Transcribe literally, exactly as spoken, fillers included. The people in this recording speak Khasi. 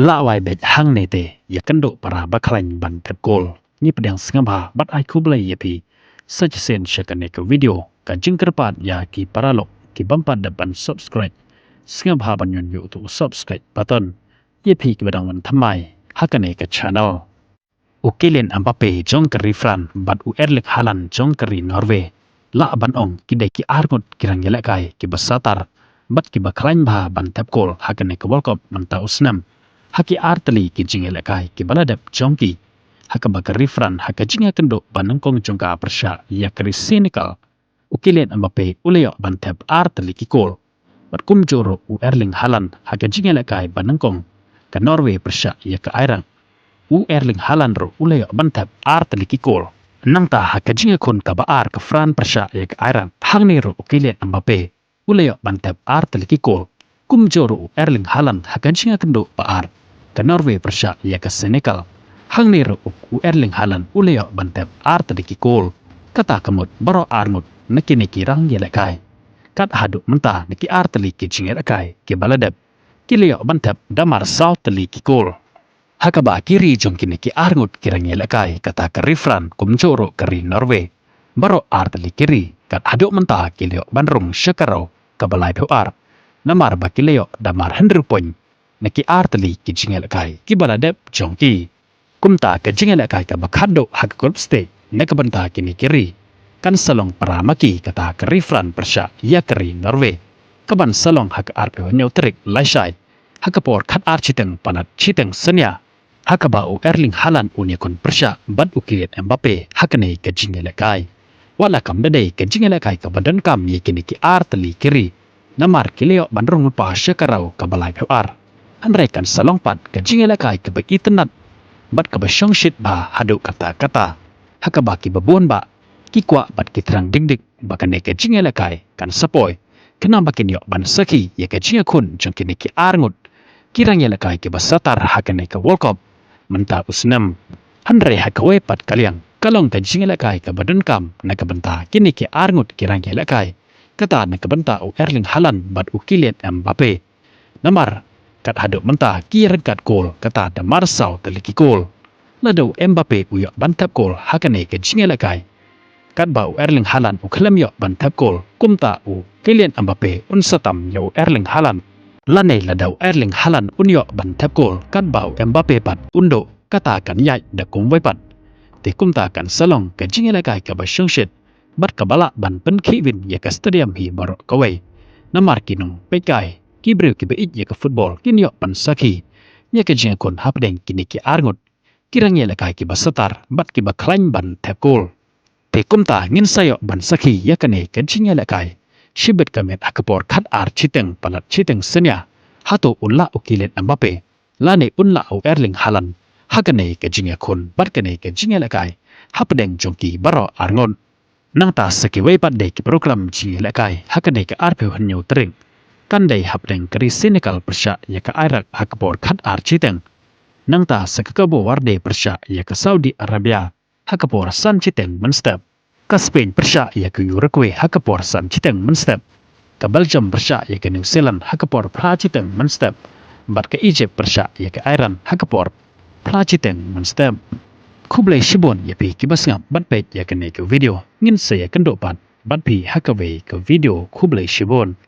Lah wai beit hangne te ïa kynduh para bakhlaiñ ban thep kol. Ngi pdiang sngewbha bad ai khublei ïa phi. Sa shisien sha kane ka video, ka jingkyrpad ïa ki paralok ki bym pat dep ban subscribe, sngewbha ban ñion ïa uto u subscribe button. Ïa phi kiba dang wan thymmai ha kane ka channel. U Kylian Mbappe jong ka ri France bad u Erling Haaland jong ka ri Norway, lah ban ong ki dei ki arngut ki rangïalehkai kiba satar bad kiba khlaiñ bha ban thep kol ha kane ka World Cup mynta u snem, ha ki artylli ki jingïalehkai kiba la dep jong ki. Ha kaba ka ri France ha ka jingïakynduh ba nyngkong jong ka pyrshah ïa ka ri Senegal, u Kylian Mbappe u la ïoh ban thep artylli ki kol. Bad kumjuh ruh u Erling Haaland ha ka jingïalehkai ba nyngkong ka Norway pyrshah ïa ka Iraq, u Erling Haaland ruh u la ïoh ban thep artylli ki kol. Nangta ha ka jingïakhun kaba ar ka France pyrshah ïa ka Iraq, hangne ruh u Kylian Mbappe u la ïoh ban thep artylli ki kol. Kumjuh ruh u Erling Haaland ha ka jingïakynduh ba ar ka Norway pyrshah ïa ka Senegal, hangne ruh u Erling Haaland u la ïoh ban thep artylli ki kol. Kata ka mut baroh arngut na kine ki rangïalehkai, kat haduh mynta na ki artylli ki jingïalehkai kiba la dep, ki la ïoh ban thep da mar saw tylli ki kol. Ha kaba ki ri jong kine ki arngut ki rangïalehkai, kata ka ri France kumjuh ruh ka ri Norway, baroh artylli ki ri, kat haduh mynta ki la ïoh ban rung sha ka raw kaba laiphew ar, namar ba ki la ïoh da mar hynriew point na ki artylli ki jingïalehkai kiba la dep jong ki. Kumta ka jingïalehkai kaba khatduh ha ka group stage na ka bynta kine ki ri kan sa long para ma ki, kata ka ri France pyrshah ïa ka ri Norway, kaban sa long ha ka arphew hynñiew tarik Laishai, ha ka por khatar shiteng palat shiteng synñia, ha kaba u Erling Haaland un ïakhun pyrshah bad u Kylian Mbappe ha kane ka jingïalehkai. Wat la kam da dei ka jingïalehkai kaba donkam ïa kine ki artylli ki ri, namar ki la ïoh ban rung lypa sha ka raw kaba laiphew ar, hynrei kan sa long pat ka jingïalehkai kaba itynnad bad kaba shongshit bha haduh katta katta, ha kaba kiba bun bah ki kwah bad ki thrang dik dik ba kane ka jingïalehkai kan sa poi, khnang ba kin ïoh ban sakhi ïa ka jingïakhun jong kine ki arngut ki rangïalehkai kiba satar ha kane ka World Cup mynta u snem. Hynrei ha kawei pat ka liang, ka long ka jingïalehkai kaba donkam na ka bynta kine ki arngut ki rangïalehkai, kata na ka bynta u Erling Haaland bad u Kylian Mbappe. Namar kat haduh mynta ki ïaryngkat kol kata da mar saw tylli ki kol. Lada u Mbappe u ïoh ban thep kol ha kane ka jingïalehkai, katba u Erling Haaland u khlem ïoh ban thep kol, kumta u Kylian Mbappe un sa tam ïa u Erling Haaland. Lane lada u Erling Haaland un ïoh ban thep kol katba u Mbappe pat un duh, kata kan ïaid da kumwei pat. Te kumta kan sa long ka jingïalehkai kaba shongshit bad kaba lah ban pynkhih win ïa ka stadium hi baroh kawei. Namar ki nongpeitkai, ki briew kiba ïeit ïa ka football, kin ïoh ban sakhi ïa ka jingïakhun hapdeng kine ki arngut ki rangïalehkai kiba satar bad kiba khlaiñ ban thep kol. Te kumta ngin sa ïoh ban sakhi ïa kane ka jingïalehkai shibit ka miet ha ka por khatar shiteng palat shiteng synñia, hato un lah u Kylian Mbappe lane un lah u Erling Haaland ha kane ka jingïakhun bad kane ka jingïalehkai hapdeng jong ki baroh arngut. Nangta sa kiwei pat de ki program jingïalehkai ha kane ka arphew hynñiew tarik, kan dei hapdeng ka ri Senegal pyrshah ïa ka Iraq ha ka por khatar shiteng. Nangta sa ka Cabo Verde pyrshah ïa ka Saudi Arabia ha ka por san shiteng mynstep. Ka Spain pyrshah ïa ka Uruguay ha ka por san shiteng mynstep. Ka Belgium pyrshah ïa ka New Zealand ha ka por phra shiteng mynstep. Bad ka Egypt pyrshah ïa ka Iran ha ka por phra shiteng mynstep. Khublei shibun ïa phi kiba sngap bad peit ïa kane ka video. Ngin sa ïakynduh pat bad phi ha kawei ka video. Khublei shibun.